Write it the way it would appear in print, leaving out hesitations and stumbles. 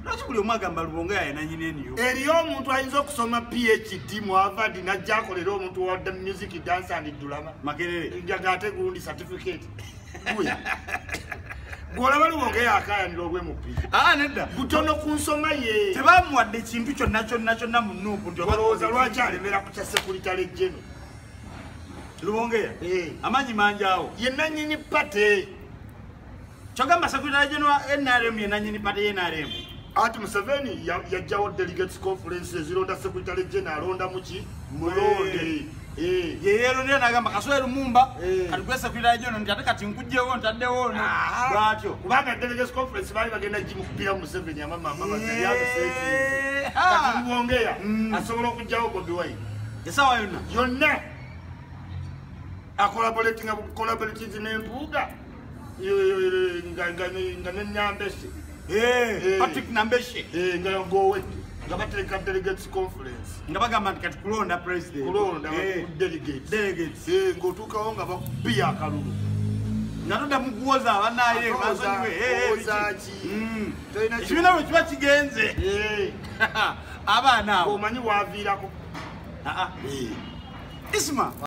Lwaki buli omu agamba Lubongoya ye nannyini NUP? Eriyo omuntu ayinza okusoma PhD mu Harvard n'ajja akolera omuntu wa music, dance and drama? Makerere. Njaga ate gundi certificate. Gwe gwolaba Lubongoya akayanira obwemupi? Aa, nedda. Butono ku nsoma ye. Tebamuwadde kintu kyonna kyonna kyonna mu NUP nti olowooza lwaki alemera ku kya secretary general? Lubongoya Eh. amaanyi mangi awo. Ye nannyini party. Kyogamba secretary general wa NRM ye nannyini party ye NRM? Ati Museveni yajjawo delegates conference ezironda secretary general, alonda muki mulonde. Eh. Ye yeerondera nagamba Kasule Lumumba Eh. kati gwe secretary general, nti ate kati nkugjewo ntaddewo ono. Ah. Bwatyo. Kubanga delegates conference baali bagenda gimukubira Museveni amamama. Eh, Kati ha. Lubongoya asobola okugjawo Bobi Wine Essaawa yonna. Yonna acollaboratinga collaboratives n'Empuuga nga nenyambese. Eh, Eh. Patrick Nambeshe. Nga gowedde nga batereka delegates conference. Nga bagamba nti kati kulonda president. Kulonda Eh, delegates. Delegates. Ng'otuukawo nga bakubiya akalulu. Nga todda mu kuwoza abanaye bansonyiwe. Eh, eh, Owoza biki? ki? Tolina. Ekibiina bwe kiba kigenze abaana abo Omanyi waviirako. Ah, ah. Isma.